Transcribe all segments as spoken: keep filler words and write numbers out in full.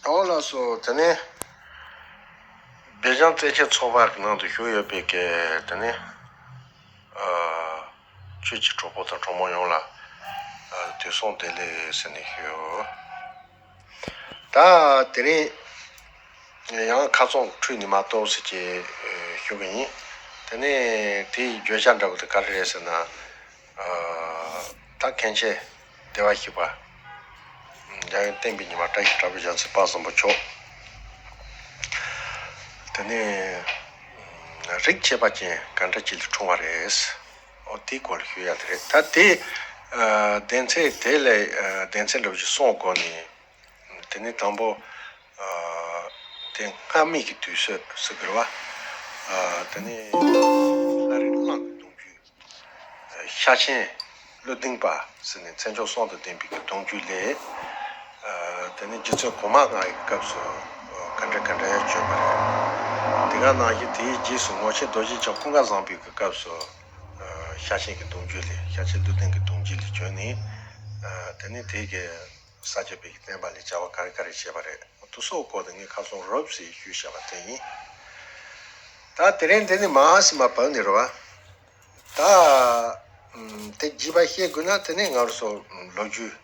ཨོ་ལགས་སོ། དེ་ནས་སྦེལ་ཇམ་བཙན་བྱོལ་ཚོགས་པ་གི་ནང་དུ་བཞུགས་ཡོད་པའི་གི་དེ་ནས་ཨ་ཆོས་ཀྱི་གྲོགས་པོ་དང་གྲོགས་མོ་ཡོངས་ལ་ཨ་དུས་གསུམ་བདེ་ལེགས་ཟེར་ནས་ཞུ། ད་དེ་རིང་ཡང་ཁ་རྩང་ཁྲོད་ནས་མར་གཏོགས་ཟེར་གྱི་ཞུ་གི་ཡིན། དེ་ནས་དེའི་བརྗོད་བྱ་འདྲ་པོ་དེ་ག་རེ་རེད་ཟེར་ན། ཨ་ད་མཁན་ཆེན་བདེ་བར་གཤེགས་པ། འཇམ་དབྱངས་བསྟན་པའི་ཉི་མ་བཀྲ་ཤིས་གྲགས་པའི་ཞལ་ཚེ་དཔག་བསམ་པ་མཆོག་དེ་ནས་རིགས་ཆད་པ་ཅན་ག་འདྲ་ཅིག་ལ་འཁྲུངས་པ་རེད། ཨོ་དེའི་སྐོར་ལ་ཞུ་ཡ་དེ་རེད། ད་དེ་ཨ་སྡེ་ཚན་དེ་ལས་ཨ་སྡེ་ཚན་འདྲ་པོ་ཞིག་གསུམ་བགོས་ནས། དེ་ནས་དང་པོ། ཨ་དེ་སྔ་མེད་ཀྱི་དུས་ཚོད་ཟེར་དགོས་རེད་བ། ཨ་དེ་ནས་ལྷ་རིགས་གླང་གི་གདུང་རྒྱུད། ཤ་ཆེན་ཀླུ་ལྡིང་པ་ཟེར་ནས་མཚན་མཆོག་གསུམ་དང་ལྡན་པའི་གི་གདུང་རྒྱུད་ལས། ཨ་དེ་ནས་རྗེ་བཙུན་གོང་མ་ལྔ་ཡི་སྐབས་སུ་ག་འདྲ་ག་འདྲ་ཡང་བྱོན་པ་རེད། དེ་ག་ནང་བཞིན་དེའི་རྗེས་སུ་ངོར་ཆེན་རྡོ་རྗེ་འཆང་ཀུན་དགའ་བཟང་པོའི་གི་སྐབས་སུ་ཤ་ཆེན་གྱི་གདུང་རྒྱུད་ལས། ཤ་ཆེན་ཀླུ་ལྡིང་གི་གདུང་རྒྱུད་ལས་བྱོན་ནས། ཨ་དེ་ནས་དེ་གི་ས་སྐྱ་པའི་གི་བསྟན་པ་ལ་བྱ་བ་ག་རེ་ག་རེ་བྱས་པ་རེད། དེ་ཚོའི་སྐོར་དེ་ངས་ཁ་སང་རོབ་ཙམ་ཞུས་བཞག་པ་དེ་ཡིན། ད་དེ་རིང་འདི་ནས་མར་ཕྱིན་པ་བབས་ནས་རེད་བ། ད་ཨམ་དེ་རྒྱས་པ་བཤད་དགོས་ན་དེ་ནས་ང་རང་ཚོ་ལོ་རྒྱུས་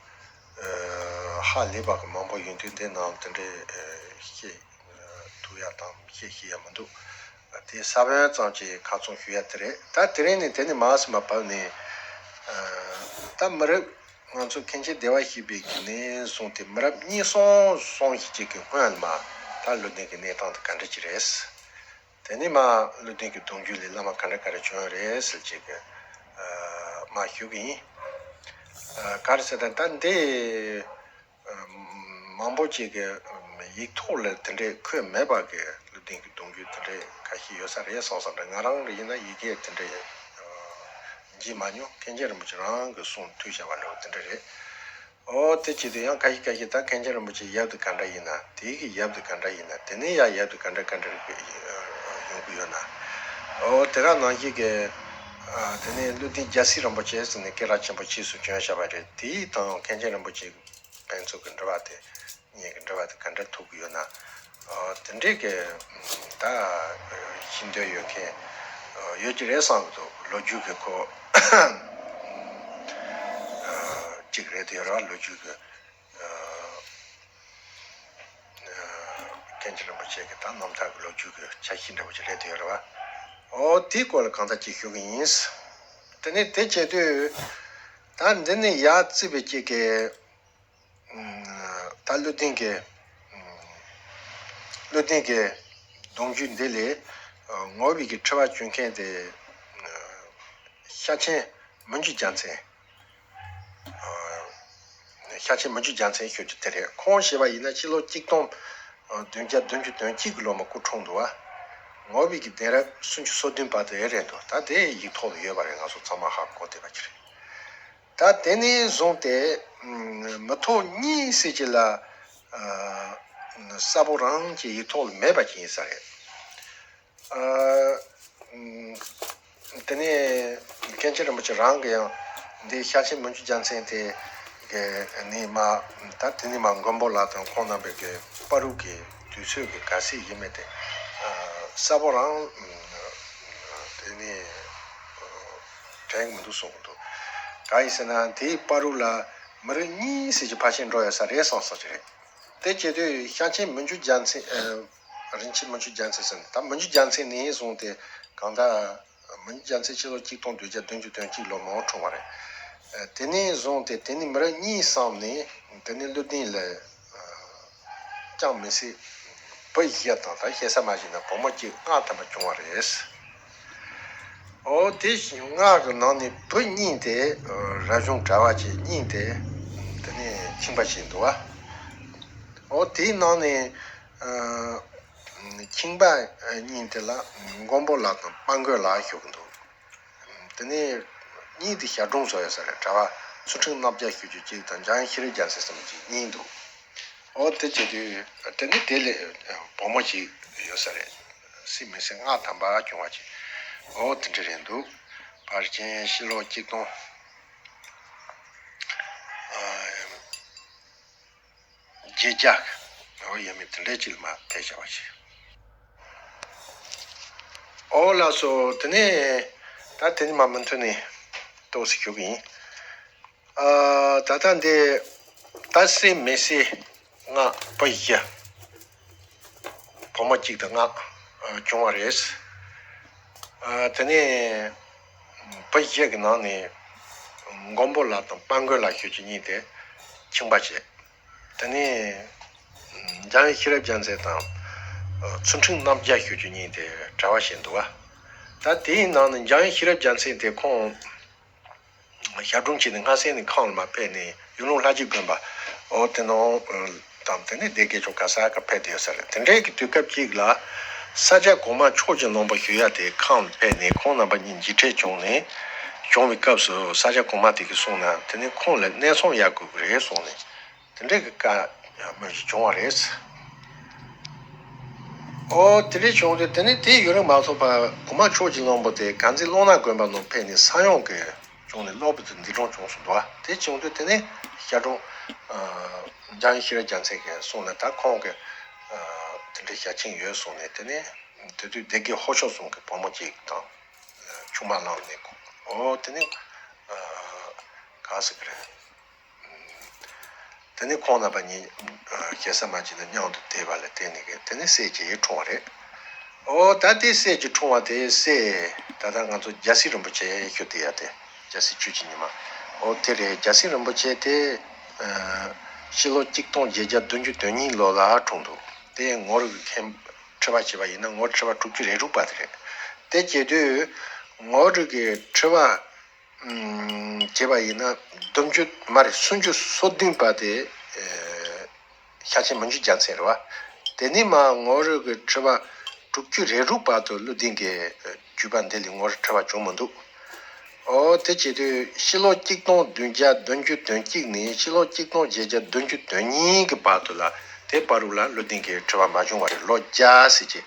ཨ་ཧ་ལས་པ་གི་མང་པོ་ཡོད་དུས་འདི་ནང་དེ་འདྲའི་ཨ་བཤད་ཐུབ་ཡ་དང་བཤད་ཤེས་ཡ་མི་འདུག་དེ་ས་བོན་ཙམ་གྱི་ཁ་ཚོན་ཞུ་ཡ་དེ་རེད། ད་དེ་རིང་ནས་དེ་ནས་མར་ཕྱིན་པ་བབས་ནས་ཨ་ད་མི་རབས་ང་ཚོ་མཁན་ཆེན་བདེ་བར་གཤེགས་པའི་གི་ནས་བཟུང་སྟེ་མི་རབས་གཉིས་གསུམ་གསུམ་བཞི་ཅིག་གི་སྔོན་ལ་མར་ད་ཀླུ་ལྡིང་གི་གནས་སྟངས་དེ་ག་འདྲ་ཅིག་རེད། དེ་ནས་མར་ཀླུ་ལྡིང་གི་གདུང་རྒྱུད་ལས་བླ་མ་ག་འདྲ་ག་འདྲ་བྱོན་ཡོད་རེད་ཟེར་ཅིག་གི་ཨ་མར་ཞུ་གི་ཡིན། ཨ་ག་རེ་ཟེར་ན་ད་འདི་ཨ་མང་པོ་ཅིག་གི་ཨ་ཡིག་ཐོག་ལ་དེ་འདྲའི་འཁོད་མེད་པ་གི་ཀླུ་ལྡིང་གི་གདུང་རྒྱུད་དེ་འདྲའི་ཁ་ཤས་ཡོད་ས་རེད་བསམ་བསམ་འདྲ། ང་རང་རེ་ཡིན་ན་ཡི་གེ་དེ་འདྲའི་ཨ་འབྱེད་མ་མྱོང་། མཁན་ཆེན་རིན་པོ་ཆེ་རང་གི་གསུང་ཐོས་བྱ་བ་འདྲ་བོ་དེ་འདྲ་རེད། ཨོ་དེ་བྱེད་དུས་ཡང་ཁ་ཤས་ཁ་ཤས་ད་མཁན་ཆེན་རིན་པོ་ཆེ་ཡབ་དེ་ག་འདྲ་ཡིན་ན། དེའི་གི་ཡབ་དེ་ག་འདྲ་ཡིན་ན། དེ་ནས་ཡང་ཡབ་དེ་ག་འདྲ་ག་འདྲ་ཡོང་གི་ཡོད་ན། ཨོ་དེ་ག་ནང་བཞིན་གི་ཨ་དེ་ནས་ཀླུ་ལྡིང་རྒྱལ་སྲས་རིན་པོ་ཆེ་ཟེར་ནས་སྐད་གྲགས་ཆེན་པོ་ཕྱིས་སུ་བྱོན་བཞག་པ་རེད། དེའི་དང་མཁན་ཆེན་རིན་པོ་ཆེ་ཕན་ཚུན་གྱི་འབྲེལ་བ་དེ་གཉིས་ཀྱི་འབྲེལ་བ་དེ་ག་འདྲ་ཐུག་གི་ཡོད་ན། ཨ་དེ་འདྲའི་གི་ད་ཤེས་འདོད་ཡོད་མཁན་ཡོད་ཀྱི་རེད་བསམ་གྱི་འདུག་ལོ་རྒྱུས་ཀྱི་སྐོར་གཅིག་རེད་དེ་ར། ལོ་རྒྱུས་ཀྱི་ཨ་ཨ་མཁན་ཆེན་རིན་པོ་ཆེ་གི་ད་རྣམ་ཐར་གྱི་ལོ་རྒྱུས་ཀྱི་ཆ་ཤས་འདྲ་པོ་ཅིག་རེད་དེ་ར། ཨོ་དེའི་སྐོར་ལ་གང་ལྟར་ཅིག་ཞུ་གི་ཡིན། དེ་ནས་དེ་བྱེད་དུས་ད་འདི་ནས་ཡར་བརྩིས་པའི་གཅིག་གི་ད་ཀླུ་ལྡིང་གི་ཀླུ་ལྡིང་གི་གདུང་རྒྱུད་འདི་ལས་ངོ་བོ་གི་ཁྲི་པ་བྱོན་མཁན་དེ་ཤ་ཆེན་མི་འགྱུར་རྒྱལ་མཚན། ཤ་ཆེན་མི་འགྱུར་རྒྱལ་མཚན་ཞུ་རྒྱུ་དེ་རེད། ཁོང་ཞེས་པ་ཡིན་ན་ཕྱི་ལོ་གཅིག་སྟོང་བདུན་བརྒྱ་བདུན་ཅུ་དོན་གཅིག་གི་ལོ་མ་སྐུ་འཁྲུངས་འདུག་བ། ངོ་བོ་གི་གདན་རབས་སུམ་ཅུ་སོ་བདུན་པ་དེ་རེད་འདུག་ད་དེ་ཡིག་ཐོག་ལ་ཡོད་པ་རེད། ང་ཚོ་ཚང་མ་ཧ་གོ་བསྡད་པ་ཅིག་རེད། ད་དེ་ནས་བཟུང་སྟེ་མི་ཐོག་གཉིས་ཟེར་གྱི་ལ་གསལ་པོ་རང་གི་ཡིག་ཐོག་ལ་མེད་པ་ཅིག་ཡིན་ས་རེད། དེ་ནས་མཁན་ཆེན་རིན་པོ་ཆེ་རང་གི་ཡང་འདི་ཤ་ཆེན་མི་འགྱུར་རྒྱལ་མཚན་དེ་གི་ནི་མ་ད་དེ་ནི་མ་མགོན་པོ་ལགས་དང་ཁོང་རྣམ་པའི་གི་བར་དུ་གི་དུས་ཚོད་ཀྱི་ག་ཚད་ཡིན་མིན་དེ་གསལ་པོ་རང་དེ་ནི་དྲན་གྱི་མི་འདུག་གསུང་གི་འདུག་གང་ཡིན་ཟེར་ན་དེའི་བར་དུ་ལ་མི་རབས་གཉིས་ཟེར་གྱི་ཕར་ཕྱིན་འགྲོ་ཡོད་ས་རེད་བསམ་ས་ཅིག་རེད། དེ་བྱེད་དུས་ཤ་ཆེན་མི་འགྱུར་རྒྱལ་མཚན། ཨ་རིན་ཆེན་མི་འགྱུར་རྒྱལ་མཚན་ཟེར་ནས་ད་མི་འགྱུར་རྒྱལ་མཚན་ནས་བཟུང་སྟེ་གང་ལྟར་མི་འགྱུར་རྒྱལ་མཚན་ཕྱི་ལོ་གཅིག་སྟོང་བདུན་བརྒྱ་བདུན་ཅུ་དོན་གཅིག་ལོ་མ་འཁྲུངས་པ་རེད། དེ་ནས་བཟུང་སྟེ་དེ་ནས་མི་རབས་གཉིས་བསམ་ནས་དེ་ནས་ཀླུ་ལྡིང་ལ་ཅང་མི་སྲིད་བུ་བཞི་དང་ད་ཤེས་ས་མ་ཞིག་ན་བུ་མོ་གཅིག་མངའ་ཐང་པ་བྱུང་བ་རེད། ཨོ་དེ་བཞིན་མངའ་གི་ནང་ནས་བུ་གཉིས་དེ་རབ་བྱུང་གྲྭ་པ་བཅས་གཉིས་དེ་དེ་ནས་ཁྱིམ་པ་བྱས་འདུག་བ། ཨོ་དེའི་ནང་ནས་ཨ་ཁྱིམ་པ་གཉིས་དེ་ལ་མགོན་པོ་ལགས་དང་དཔལ་མགོན་ལགས་ཞུ་གི་འདུག་དེ་ནས་གཉིས་དེ་ཞལ་གྲངས་བཟོ་ཡ་ས་རེད། གྲྭ་པ་ཚུལ་ཁྲིམས་རྣམ་རྒྱལ་ཞུ་རྒྱུ་གཅིག་དང་འཇམ་དབྱངས་ཤེས་རིག་རྒྱལ་མཚན་ཟེར་མི་གཅིག་གཉིས་འདུག་ཨོ་དེ་བྱེད་དུས་དེ་ནི་དེ་ལས་བུ་མོ་གཅིག་ཡོད་ས་རེད། སྲིད་མི་སྲིད་མངའ་ཐང་པ་བྱུང་བ་ཅིག་ཨོ་དེ་འདྲ་རེད་འདུག་ཕལ་ཆེར་ཕྱི་ལོ་གཅིག་སྟོང་བརྒྱད་བརྒྱ་ཨ་ འོ་ཡ་མི་དེ་འདྲའི་ཅིག་ལ་མ་ཕེབས་བྱ་བ་ཞིག་འོ་ལགས་སོ། དེ་ནས་ད་དེ་ནི་མ་མུ་མཐུད་ནས་ཏོག་ཙམ་ཞུ་གི་ཡིན། ཨ། ད་ལྟ་འདི་ད་སྲས་མི་སྲས་ལྔ་བུ་བཞི། བུ་མོ་གཅིག་དང་ལྔ་བྱུང་བ་རེད། ཨ། དེ་ནས་བུ་བཞི་གི་ནང་ནས་མགོན་པོ་ལགས་དང་དཔལ་མགོན་ལགས་ཞུ་རྒྱུ་གཉིས་དེ་ཁྱིམ་པ་བྱས། དེ་ནས་འཇམ་དབྱངས་ཤེས་རབ་རྒྱལ་མཚན་དང་ཚུལ་ཁྲིམས་རྣམ་རྒྱལ་ཞུ་རྒྱུ་གཉིས་དེ་གྲྭ་པ་བྱས་འདུག་བ། ད་དེའི་ནང་ནས་འཇམ་དབྱངས་ཤེས་རབ་རྒྱལ་མཚན་དེ་ཁོང་ཞབས་དྲུང་བྱས་ནས་སྔ་སེ་ནས་ཁམས་ལ་མ་ཕེབས་ནས་ཡུལ་ལུང་ལྷ་རྗེ་དགོན་པ་འོ་དེ་ནང་དང་དེ་ནས་སྡེ་དགེ་ཕྱོགས་ག་ས་ག་ཕེབས་བསྡད་ཡོད་ས་རེད། དེ་འདྲའི་གི་དུས་སྐབས་ཅིག་ལ་ས་སྐྱ་གོང་མ་ཕྱོགས་ཀྱི་གླང་པོ་ཞུ་ཡ་དེ་ཁམས་ལ་ཕེབས་ནས་ཁོང་རྣམ་པ་གཉིས་མཇལ་འཕྲད་བྱུང་ནས་བྱུང་བའི་སྐབས་སུ་ས་སྐྱ་གོང་མ་དེ་གིས་གསུངས་ན་དེ་ནས་ཁོང་ལ་གནས་ཚང་གཡར་དགོས་ཀྱི་རེད་གསུངས་ནས། དེ་འདྲའི་གི་བཀའ་མོལ་ཞིག་བྱུང་བ་རེད། ཨོ་དེ་འདྲའི་བྱུང་དུས་དེ་ནས་དེ་ཡུན་རིང་མ་ཐོགས་པར་གོང་མ་ཕྱོགས་ཀྱི་གླང་པོ་དེ་དཀར་མཛེས་ཀླུ་ནག་དགོན་པ་ནང་ཕེབས་ནས་ས་ཡོམ་གྱི་བྱུང་ནས་གློ་བུར་དུ་འདས་གྲོངས་བྱུང་སོང་འདུག་བ། དེ་བྱུང་དུས་དེ་ནས་ཞབས་དྲུང་འཇམ་དབྱངས་ཤེས་རབ་རྒྱལ་མཚན་གྱིས་གསུངས་ནས་ད་ཁོང་གི་དེ་འདྲའི་ཞལ་ཆེམས་ཡོད་གསུངས་ནས། དེ་ནས་དེ་དུས་སྡེ་དགེ་ཧོར་ཕྱོགས་གསུམ་གྱི་བུ་མོ་གཅིག་དང་ཆུང་མ་བླངས་ནས་ཨོ་དེ་ནས་ག་ཟེར་གི་རེད། དེ་ནས་ཁོང་རྣམ་པ་གཉིས་ཞེ་ས་མ་བྱས་ནས་མཉམ་དུ་བསྡད་པ་ལ་བརྟེན་ནས་དེ་ནས་སྲས་ཀྱི་འཁྲུངས་པ་རེད། ཨོ་ད་དེ་སྲས་ཀྱི་འཁྲུངས་པ་དེ་སྲས་ད་ལྟ་ང་ཚོ་རྒྱལ་སྲས་རིན་པོ་ཆེ་ཞུ་དེ་ཡ་དེ་རྒྱལ་སྲས་ཆོས་ཀྱི་ཉི་མ། ཨོ་དེ་རེད། རྒྱལ་སྲས་རིན་པོ་ཆེ་དེ་ཕྱི་ལོ་གཅིག་སྟོང་བརྒྱད་བརྒྱ་བདུན་ཅུ་དོན་གཉིས་ལོ་ལ་འཁྲུངས་འདུག་དེ་ངོར་གི་མཁན་ཁྲི་པ་བྱས་པ་ཡིན་ན་ངོར་ཁྲི་པ་དྲུག་ཅུ་རེ་དྲུག་པ་དེ་རེད། དེ་བྱེད་དུས་ངོར་གི་ཁྲི་པ་བྱས་པ་ཡིན་ན་བདུན་ཅུ་མ་རེད། སུམ་ཅུ་སོ་བདུན་པ་དེ་ཤཱཀྱའི་མི་འགྱུར་རྒྱལ་མཚན་རེད་བ། དེ་ནས་མར་ངོར་གི་ཁྲི་པ་དྲུག་ཅུ་རེ་དྲུག་བར་དུ་ཀླུ་ལྡིང་གི་བརྒྱུད་པ་འདི་ལས་ངོར་ཁྲི་པ་བྱུང་མི་འདུག་ཨོ་དེ་བྱེད་དུས་ཕྱི་ལོ་གཅིག་སྟོང་བདུན་བརྒྱ་བདུན་ཅུ་དོན་གཅིག་ནས་ཕྱི་ལོ་གཅིག་སྟོང་བརྒྱད་བརྒྱ་བདུན་ཅུ་དོན་གཉིས་ཀྱི་བར་དུ་ལ་དེ་བར་དུ་ལ་ཀླུ་ལྡིང་གི་ཁྲི་པ་མ་བྱུང་བ་རེད། ལོ་བརྒྱ་ཟེར་གྱི།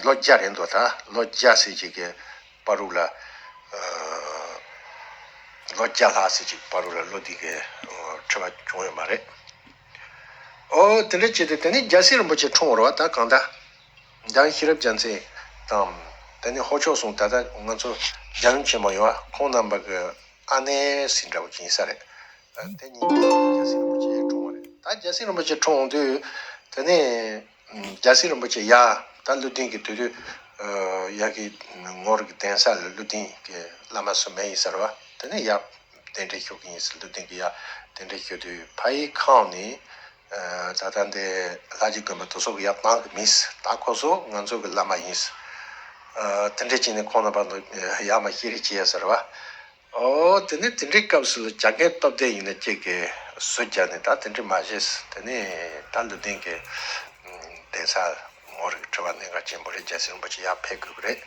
ལོ་བརྒྱ་རེད་འདུག་ད་ལོ་བརྒྱ་ཟེར་གྱི་གི་བར་དུ་ལ། ལོ་བརྒྱ་ལྷག་ཟེར་གྱི་བར་དུ་ལ་ཀླུ་ལྡིང་གི་ཁྲི་པ་བྱུང་ཡོད་མ་རེད། ཨོ་དེ་འདྲ་བྱས་ཏེ་དེ་ནས་རྒྱལ་སྲས་རིན་པོ་ཆེ་འཁྲུངས་པ་རེད་བ། ད་གང་ལྟར་འཇམ་དབྱངས་ཤེས་རབ་རྒྱལ་མཚན་དང་དེ་ནས་ཧོར་ཕྱོགས་གསུམ་ད་ལྟ་ང་ཚོ་འཇམ་དབྱངས་ཆེན་མོ་ཡོད་བ། ཁོང་རྣམ་པ་གི་ཨ་ནེ་ཟེར་འདྲ་བོ་ཅིག་ཡིན་ས་རེད། དེ་གཉིས་ཀྱིས་རྒྱལ་སྲས་རིན་པོ་ཆེ་འཁྲུངས་པ་རེད། ད་རྒྱལ་སྲས་རིན་པོ་ཆེ་འཁྲུངས་དུས་དེ་ནས་རྒྱལ་སྲས་རིན་པོ་ཆེ་ཡ་ད་ཀླུ་ལྡིང་གི་དུས་དུས་ཡ་གི་ངོར་གི་གདན་ས་ལ་ཀླུ་ལྡིང་གི་བླ་མ་སུ་མེད་ཡིན་ས་རེད་བ། དེ་ནས་ཡ་གདན་འདྲེན་ཞུ་གི་ཡིན་ཟེར་ཀླུ་ལྡིང་གི་ཡ་གདན་འདྲེན་ཞུ་དུས་ཕ་ཡི་ཁམས་ནས། ད་ལྟ་འདི་ལྷ་རྗེ་དགོན་པ་དེ་ཚོ་གི་ཡབ་བཏང་གི་མིན། ད་ཁོ་ཚོ་ང་ཚོ་གི་བླ་མ་ཡིན། དེ་འདྲ་བྱས་ནས་ཁོང་རྣམ་པ་ཚོ་ཡར་མར་བཤད་རེས་བྱེད་ཡ་ཟེར་བ། ཨོ་དེ་ནས་དེ་འདྲའི་སྐབས་སུ་ལ་རྒྱ་རྒན་སྟོབས་ལྡན་ཡིན་ན་ཁྱེད་ཀྱིས་ཟུར་བརྒྱབ་ནས་ད་དེ་འདྲ་མ་བྱེད། དེ་ནས་ད་ཀླུ་ལྡིང་གི་གདན་ས་ངོར་གི་ཁྲི་པ་གནད་འགག་ཆེན་པོ་རེད། རྒྱལ་སྲས་རིན་པོ་ཆེ་ཡར་ཕེབས་དགོས་ཀྱི་རེད།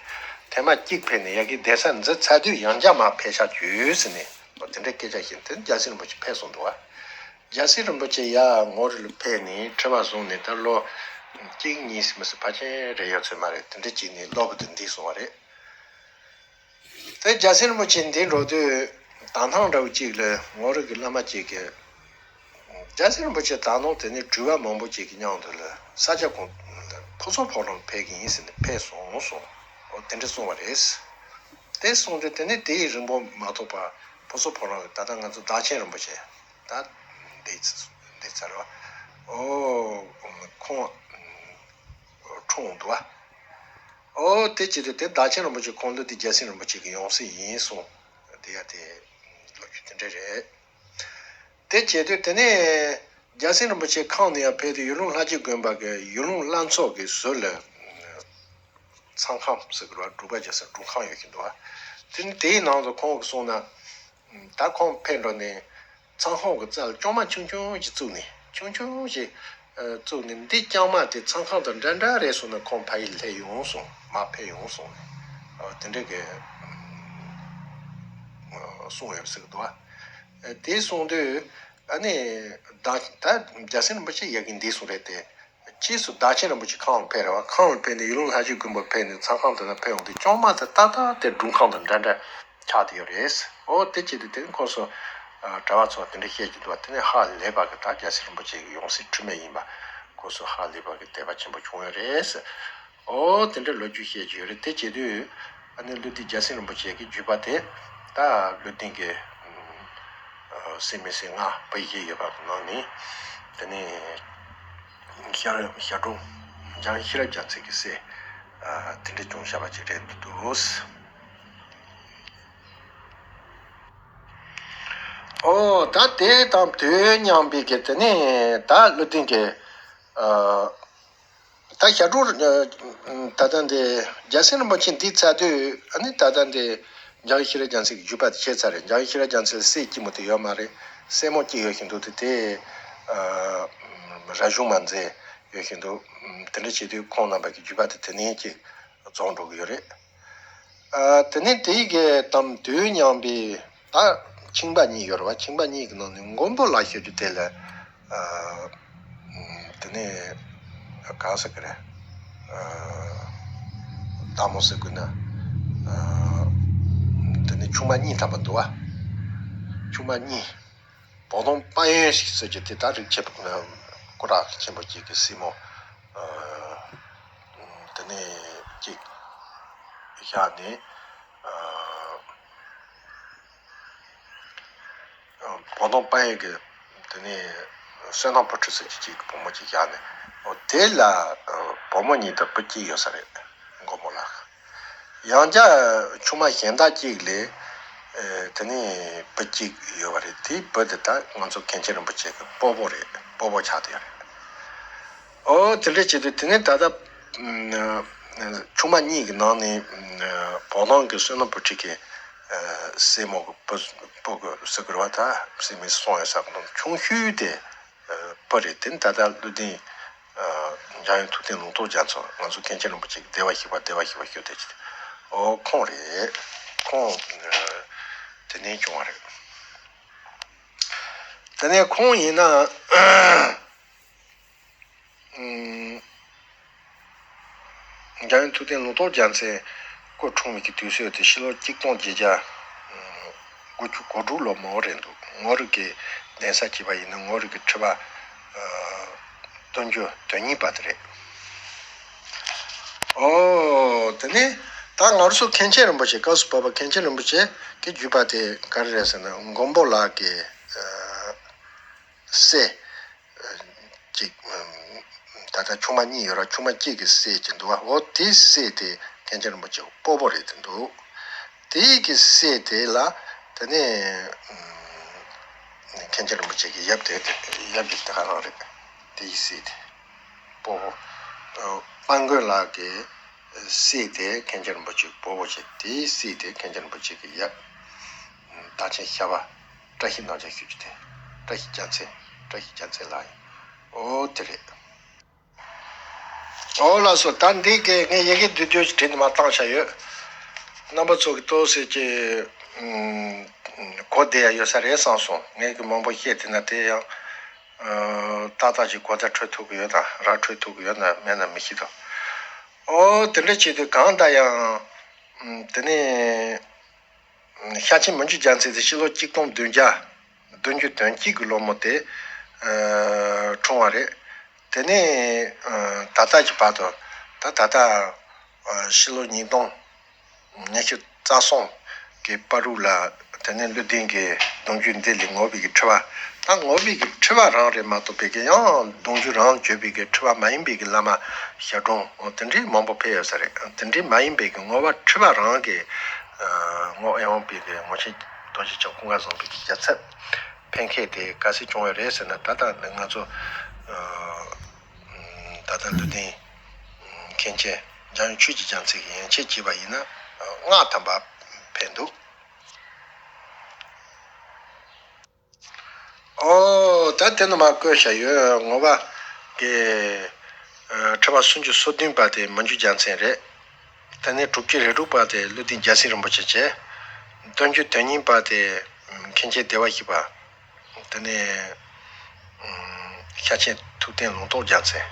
ཐེངས་མ་གཅིག་ཕེབས་ནས་ཡ་གི་གདན་ས་འཛིན་ཚར་དུས་ཡང་བསྐྱར་མར་ཕེབས་ཤག་བྱོས་ཟེར་ནས་ཨོ་དེ་འདྲའི་སྐད་ཆ་བཤད། དེ་ནས་རྒྱལ་སྲས་རིན་པོ་ཆེ་ཕེབས་སོང་འདུག་བ། རྒྱལ་སྲས་རིན་པོ་ཆེ་ཡར་ངོར་ལ་ཕེབས་ནས་ཁྲི་པ་བཟུང་ནས་ད་ལོ་གཅིག་གཉིས་མི་སྲིད་ཕལ་ཆེར་རེ་ཡོད་ཚོད་མ་རེད། དེ་འདྲ་བྱས་ནས་ལོ་བུ་དུ་འདས་སོང་བ་རེད། དེ་རྒྱལ་སྲས་རིན་པོ་ཆེ་འདས་འགྲོ་དུས་དག་སྣང་འདྲ་བོ་གཅིག་ལ་ངོར་གྱི་བླ་མ་གཅིག་གིས་རྒྱལ་སྲས་རིན་པོ་ཆེ་དག་སྣང་དེ་ནས་སྒྲུབ་པ་མང་པོ་གཅིག་གི་མཉམ་དུ་ལ་ས་སྐྱ་གོང་ཕུན་ཚོགས་ཕོ་བྲང་ཕེབས་ཀྱི་ཡིན་ཟེར་ནས་ཕེབས་སོང་གསུངས། འོ་དེ་འདྲ་གསུངས་པ་རེད། དེ་གསུངས་དུས་དེ་ནས་དེ་ཡི་རིང་པོ་མ་ཐོགས་པར་ཕུན་ཚོགས་ཕོ་བྲང་གི་ད་ལྟ་ང་ཚོ་བདག་ཆེན་རིན་པོ་ཆེ་ད་འདས་འདས་ཚར་བ་ཨོ་ཁོང་འཁྲུངས་འདུག་བ། ཨོ་དེ་བྱེད་དུས་དེ་བདག་ཆེན་རིན་པོ་ཆེ་ཁོང་ལུས་དེ་རྒྱལ་སྲས་རིན་པོ་ཆེ་གི་ཡང་སྲིད་ཡིན་གསུངས། དེ་ཡ་དེ་ལོ་རྒྱུས་དེ་འདྲ་རེད། དེ་བྱེད་དུས་དེ་ནས་རྒྱལ་སྲས་རིན་པོ་ཆེ་ཁམས་ནས་ཡར་ཕེབས་དུས་ཡུལ་ལུང་ལྷ་རྗེ་དགོན་པ་གི་ཡུལ་ལུང་བླ་ཚོགས་ཀྱི་ཟུར་ལ་ཚང་ཁང་ཟེར་གི་རེད་བ། སྒྲུབ་པ་བྱེད་ས་སྒྲུབ་ཁང་ཡོད་ཀྱི་འདུག་བ། དེ་ནས་དེའི་ནང་དུ་ཁོང་གིས་གསུངས་ན། ད་ཁོང་ཕེབས་འགྲོ་ནས་ཚང་ཁང་གི་རྩ་ལ་ལྕང་མ་ཆུང་ཆུང་ཞིག་བཙུགས་ནས་ཆུང་ཆུང་ཞིག་བཙུགས་ནས་འདི་ལྕང་མ་དེ་ཚང་ཁང་དང་འདྲ་འདྲ་རེད་གསུངས་ན་ཁོང་ཕ་ཡུལ་སླེབས་ཡོང་གསུངས། མར་ཕེབས་ཡོང་གསུངས་ནས་དེ་འདྲ་གི་གསུངས་ཡོད་ཟེར་གི་འདུག་བ། དེ་གསུངས་དུས་ཨ་ནི་ད་ད་རྒྱལ་སྲས་རིན་པོ་ཆེ་ཡ་གི་འདས་སོང་རེད་དེ། རྗེས་སུ་བདག་ཆེན་རིན་པོ་ཆེ་ཁམས་ལ་ཕེབས་རེད་བ། ཁམས་ལ་ཕེབས་ནས་ཡུལ་ལུང་ལྷ་རྗེ་དགོན་པར་ཕེབས་ནས་ཚང་ཁང་དེ་ན་ཕེབས་ཡོང་དུས་ལྕང་མ་དེ་ཏག་ཏག་དེ་སྒྲུབ་ཁང་དང་འདྲ་འདྲ་ཆགས་བསྡད་ཡོད་རེད། ཨོ་དེ་བྱེད་དུས་དེ་ནི་ཁོ་ཚོ་གྲྭ་པ་ཚོ་དེ་འདྲ་བཤད་ཀྱི་འདུག་བ། དེ་ནས་ཧ་ལས་པ་གི་ད་རྒྱལ་སྲས་རིན་པོ་ཆེ་གི་ཡང་སྲིད་འཁྲུལ་མེད་ཡིན་པ་ སྐུ་གཟུགས་ཧ་ལས་པ་གི་དད་པ་ཆེན་པོ་བྱུང་ཡོད་རེད། ཨོ་དེ་འདྲ་ལོ་རྒྱུས་བཤད་ཀྱི་ཡོད་རེད། དེ་བྱེད་དུས་ཨ་ནི་བློ་གཏད་རྒྱལ་མཚན་རིན་པོ་ཆེ་གི་བརྒྱུད་པ་དེ་ད་བློ་གཏད་ཀྱི་སྲས་མི་སྲས་ལྔ་བོད་ཡིག་ཡོད་པ་གི་ནང་ནས་དེ་ནས་ཞྭ་ཞྭ་སྒྲུང་འཇང་ཤེས་རབ་རྒྱལ་མཚན་གྱི་སྲས་དེ་འདྲ་བྱུང་བཞག་པ་ཅིག་རེད་འདུག་ཨོ་ད་དེ་དང་དུས་མཉམ་པའི་གི་དེ་ནས་ད་བློ་གཏད་ཀྱི་ཨ། ད་ཞྭ་སྒྲུང་ད་ལྟ་འདི་རྒྱལ་མཚན་རིན་པོ་ཆེ་འདི་ཚར་དུས་ཨ་ནི་ད་ལྟ་འདི་འཇང་ཤེས་རབ་རྒྱལ་མཚན་གྱི་བརྒྱུད་པ་དེ་བྱས་ཚར་རེད། འཇང་ཤེས་རབ་རྒྱལ་མཚན་སྲས་སྐྱིད་མོ་དེ་ཡོད་མ་རེད། སྲས་མོ་གཅིག་ཡོད་བཞིན་འདུག་དེ་དེ་ར་གཞུང་མ་མཛད་ཡོད་བཞིན་འདུག་དེ་འདྲ་བྱེད་དུས་ཁོང་རྣམ་པ་གི་བརྒྱུད་པ་དེ་དེ་ནས་ཅིག་རྫོགས་འགྲོ་གི་ཡོད་རེད། ཨ། དེ་ནས་དེའི་གི་དང་དུས་མཉམ་པའི་ད་ཁྱིམ་པ་གཉིས་ཡོད་རེད་བ། ཁྱིམ་པ་གཉིས་ཀྱི་ནང་ནས་མགོན་པོ་ལགས་ཤོད་རྒྱུ་དེ་ལ་ཨ། དེ་ནས་ག་ཟེར་གི་རེད། ཨ། སྟག་མོ་ཟེར་དགོས་ན། ཨ། དེ་ནས་ཆུང་མ་གཉིས་ཐམ་པ་འདུག་བ། ཆུང་མ་གཉིས། བོ་དོང་དཔལ་ཡོན་ཟེར་རྒྱུ་དེ་ད་རིགས་ཆེན་པོ་སྐུ་དྲག་ཆེན་པོ་གཅིག་གི་སྲས་མོ། ཨ། དེ་ནས་གཅིག་བཞག་ནས། ཨ། བོ་དོང་དཔལ་ཡོན་གྱི་དེ་ནས་བསོད་ནམས་བུ་ཁྲིད་ཟེར་གྱི་གཅིག་གི་བུ་མོ་གཅིག་བཞག་ནས། འོ་དེ་ལ་བུ་མོ་གཉིས་དང་བུ་གཅིག་ཡོད་ས་རེད། མགོན་པོ་ལགས། ཡང་བསྐྱར་ཆུང་མ་གཞན་དག་གཅིག་ལས། ཨེ། དེ་ནས་བུ་གཅིག་ཡོད་པ་རེད། དེའི་བུ་དེ་ད་ང་ཚོ་མཁན་ཆེན་རིན་པོ་ཆེ་གི་སྤོ་བོ་རེད། སྤོ་བོ་ཆགས་བསྡད་ཡོད་རེད། ཨོ་དེ་འདྲ་བྱེད་དུས་དེ་ནས་ད་ལྟ་ཨ། ཆུང་མ་གཉིས་ཀྱི་ནང་ནས་ཨ། བོ་དོང་གི་བསོད་ནམས་བུ་ཁྲིད་ཀྱི་ཨ། སྲས་མོ་གི་བུ་སྤོ་གི་ཟེར་དགོས་རེད་བ། ད་སྲས་མོ་སོང་ཡོད་ས་གི་ནང་ཆུང་ཤོས་དེ་ཨ། བུ་རེད། དེ་ནས་ད་ལྟ་བློ་ལྡན་ཨ། འཇམ་དབྱངས་ཐུབ་བསྟན་ལུང་རྟོགས་རྒྱ་མཚོ། ང་ཚོ་མཁན་ཆེན་རིན་པོ་ཆེ་གི་བདེ་བར་གཤེགས་པ། བདེ་བར་གཤེགས་པ་ཞུ་བསྡད་ཀྱི་ཨོ་ཁོང་རེད། ཁོང་ཨ། དེ་ནས་བྱུང་བ་རེད། དེ་ནས་ཁོང་ཡིན་ན་ཨ། འཇམ་དབྱངས་ཐུབ་བསྟན་ལུང་རྟོགས་རྒྱལ་མཚན་སྐུ་འཁྲུངས་པའི་གི་དུས་ཚོད་དེ་ཕྱི་ལོ་གཅིག་སྟོང་བརྒྱད་བརྒྱ་དགུ་བཅུ་གོ་དྲུག་ལོ་མོ་རེད་འདུག་ངོ་རིགས་ཀྱི་གདན་ས་བྱས་པ་ཡིན་ན་ངོ་རིགས་ཀྱི་ཁྲི་པ་ཨ། བདུན་ཅུ་དོན་གཉིས་པ་དེ་རེད། ཨོ་དེ་ནས་ད་ང་ཚོ་མཁན་ཆེན་རིན་པོ་ཆེ། སྐབས་སུ་བབས་པ་མཁན་ཆེན་རིན་པོ་ཆེ་གི་བརྒྱུད་པ་དེ་ག་རེ་རེད་ཟེར་ན་མགོན་པོ་ལགས་ཀྱི་ཨ། སྲས་ཅིག་ད་ལྟ་ཆུང་མ་གཉིས་ཡོད་ར། ཆུང་མ་གཅིག་གི་སྲས་ཅིག་འདུག་བ། འོ་དེའི་སྲས་དེ་མཁན་ཆེན་རིན་པོ་ཆེ་སྤོ་བོ་རེད་དེ་འདུག་དེའི་གི་སྲས་དེ་ལ་དེ་ནས་མཁན་ཆེན་རིན་པོ་ཆེ་གི་ཡབ་དེ། ཡབ་ཀྱི་དེ་ག་རང་རེད། དེའི་སྲས་དེ་སྤོ་བོ། དཔལ་མགོན་ལགས་ཀྱི་སྲས་དེ་མཁན་ཆེན་རིན་པོ་ཆེ་སྤོ་བོ་བྱས། དེའི་སྲས་དེ་མཁན་ཆེན་རིན་པོ་ཆེ་གི་ཡབ་བདག་ཆེན་ཤ་བ་བཀྲ་ཤིས་རྣམ་རྒྱལ་ཞུ་རྒྱུ་དེ། བཀྲ་ཤིས་རྒྱལ་མཚན། བཀྲ་ཤིས་རྒྱལ་མཚན་ལགས་ཡིན། ཨོ་དེ་རེད། ཨོ་ལགས་སོ། ད་འདི་གི་ངས་ཡི་གེ་བསྡུས་བསྡུས་བྲིས་ནས་མར་བཏང་བཞག་ཡོད། རྣམ་པ་ཚོ་གི་ཏོག་ཙམ་ཅིག་གོ་བདེ་ཡ་ཡོད་ས་རེད་བསམ་སོང་། ངས་གི་མང་པོ་བཤད་དེ་ན་དེ་ཡང་ཏག་ཏག་ཅིག་གོ་བརྡ་འཕྲོད་ཐུབ་ཀྱི་ཡོད་ན་ར། འཕྲོད་ཐུབ་ཀྱི་ཡོད་ན་མེད་ན་མི་ཤེས་དོ། ཨོ་དེ་འདྲ་བྱེད་དུས་གང་ལྟར་ཡང་དེ་ནས། ཤཱཀྱའི་མི་འགྱུར་རྒྱལ་མཚན་དེ་ཕྱི་ལོ་གཅིག་སྟོང་བདུན་བརྒྱ་བདུན་ཅུ་དོན་གཅིག་གི་ལོ་མོ་དེ་ཨ་འཁྲུངས་པ་རེད། དེ་ནས་ཨ་ད་ལྟ་གི་བར་དུ། ད་ད་ལྟ་ཨ་ཕྱི་ལོ་ཉིས་སྟོང་ཉི་ཤུ་རྩ་གསུམ་གི་བར་དུ་ལ། དེ་ནས་བློ་ལྡན་གྱི་གདུང་རྒྱུད་འདི་ལས་ངོ་བོ་གི་ཁྲི་པ། ད་ངོ་བོ་གི་ཁྲི་པ་རང་རེད་མ་གཏོགས་པའི་གི་ཡང་གདུང་རྒྱུད་རང་བརྗོད་པའི་གི་ཁྲི་པ་མ་ཡིན་པའི་གི་བླ་མ་ཞྭ་སྒྲུང་དེ་འདྲའི་མང་པོ་ཕེབས་ཡོད་ས་རེད། དེ་འདྲའི་མ་ཡིན་པའི་གི་ངོ་བོ་ཁྲི་པ་རང་གི་ངོ་དབང་བའི་གི་ངོ་ཆེན་རྡོ་རྗེ་འཆང་ཀུན་དགའ་བཟང་པོའི་གི་རྒྱལ་ཚབ་ཕེབས་མཁན་དེ་ག་ཚོད་བྱུང་ཡོད་རེད་ཟེར་ན། ད་ལྟ་ང་ཚོ་ད་ལྟ་བློ་ལྡན་མཁན་ཆེན་འཇམ་དབྱངས་ཆོས་ཀྱི་རྒྱལ་མཚན་གྱི་ཡན་ཆད་བྱས་པ་ཡིན་ན་ལྔ་ཐམ་པ་ཕེབས་འདུག་ཨོ་ད་དེ་ནི་མ་བཀོད་བཞག་ཡོད། ངོ་བོ་གི་ཁྲི་པ་སུམ་ཅུ་སོ་བདུན་པ་དེ་མི་འགྱུར་རྒྱལ་མཚན་རེད། དེ་ནས་དྲུག་ཅུ་རེ་དྲུག་པ་དེ་བློ་ལྡན་རྒྱལ་མཚན་རིན་པོ་ཆེ་བྱས། བདུན་ཅུ་དོན་གཉིས་པ་དེ་མཁན་ཆེན་བདེ་བར་གཤེགས་པ། དེ་ནས་ཤཱཀྱའི་ཐུབ་བསྟན་ལུང་རྟོགས་རྒྱལ་མཚན།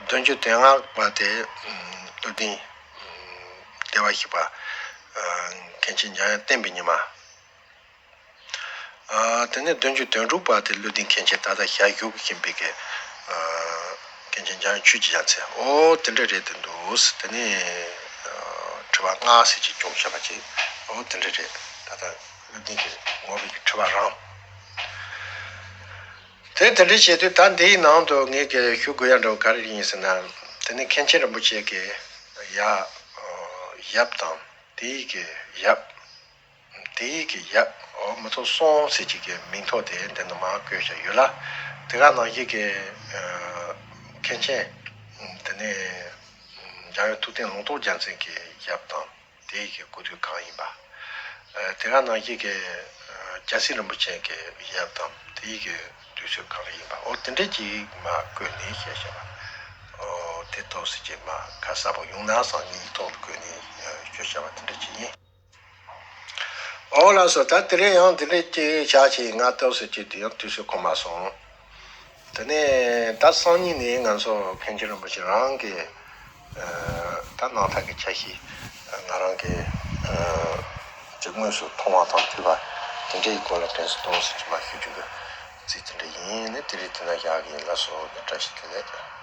བདུན་ཅུ་དོན་ལྔ་པ་དེ་བློ་ལྡན་བདེ་བར་གཤེགས་པ། མཁན་ཆེན་འཇམ་དབྱངས་བསྟན་པའི་ཉི་མ། ཨ། དེ་ནས་བདུན་ཅུ་དོན་དྲུག་པ་དེ་བློ་ལྡན་མཁན་ཆེན། ད་ལྟ་ཞལ་བཞུགས་བཞིན་པའི་གི་ཨ། མཁན་ འཇམ་དབྱངས་ཆོས་ཀྱི་རྒྱལ་མཚན། ཨོ་དེ་འདྲ་རེད། དེ་འདུག་དེ་ནས་ཁྲི་པ་ལྔ་ཟེར་གྱི་སྐྱོང་བྱས་པ་ཅིག་ཨོ་དེ་འདྲ་རེད། ད་ལྟ་སློབ་དཔོན་གྱི་ངོ་བོ་གི་ཁྲི་པ་རང་། དེ་དེ་འདྲ་བྱས་དུས་ད་འདིའི་ནང་དུ་ངས་ཀྱི་ཞུ་དགོས་ཡ་འདྲ་བོ་ག་རེ་ཡིན་ཟེར་ན། དེ་ནི་མཁན་ཆེན་རིན་པོ་ཆེ་གི་ཡ་ཡབ་དང་དེའི་གི་ཡབ། དེའི་གི་ཡབ། ཨོ་མི་ཐོག་སོང་ཟེར་གྱི་གི་མིང་ཐོག་དེ་འདི་ནི་མར་བཀོད་བཞག་ཡོད་ལ། དེ་ག་ནང་བཞིན་གི་མཁན་ཆེན་དེ་ནི་འཇམ་དབྱངས་ཐུབ་བསྟན་ལུང་རྟོགས་རྒྱལ་མཚན་གྱི་ཡབ་དང་། དེའི་གི་སྐུ་དུས་གང་ཡིན་པ། ཨ་དེ་ག་ནང་བཞིན་གྱི་ཨ་རྒྱལ་སྲས་རིན་པོ་ཆེ་གི་ཡབ་དང་དེའི་གི་དུས་ཚོད་གང་ཡིན་པ། ཨོ་དེ་འདྲ་ཅིག་མར་བཀོད་ནས་བཤད་བཞག་པ། ཨོ་དེ་ཐོག་སྲིད་ཀྱི་མར་ཁ་གསལ་པོ་ཡོང་ན་བསམ་ནས་ཐོག་ལ་བཀོད་ནས་ཨ་བཤད་བཞག་པ་དེ་འདྲ་ཅིག་ཡིན། ཨོ་ལགས་སོ། ད་དེ་རིང་ཡང་དེ་འདྲ་ཅིག་བྱ་ཆེ་ང་ལྟ་བུ་ཟེར་གྱི་དེ་ཡང་དུས་ཚོད་ཁོམ་མ་སོང་། དེ་ནས་ད་སང་ཉིན་ནས་ང་ཚོ་མཁན་ཆེན་རིན་པོ་ཆེ་རང་གི་ཨ་ད་རྣམ་ཐར་གྱི་ཆ་ཤས་ང་རང་གི་ཨ་ཅིག་དངོས་སུ་མཐོང་བ་དང་ཐོས་པ་དེ་འདྲའི་སྐོར་ལ་དྲན་གསོ་གཏོང་ཟེར་གྱི་མར་ཞུ་རྒྱུ་གི་རྩིས་དེ་འདྲ་ཡིན། ནི་དེ་རིང་དེ་ན་བཞག་གི་ཡིན། ལགས་སོ། བཀྲ་ཤིས་བདེ་ལེགས།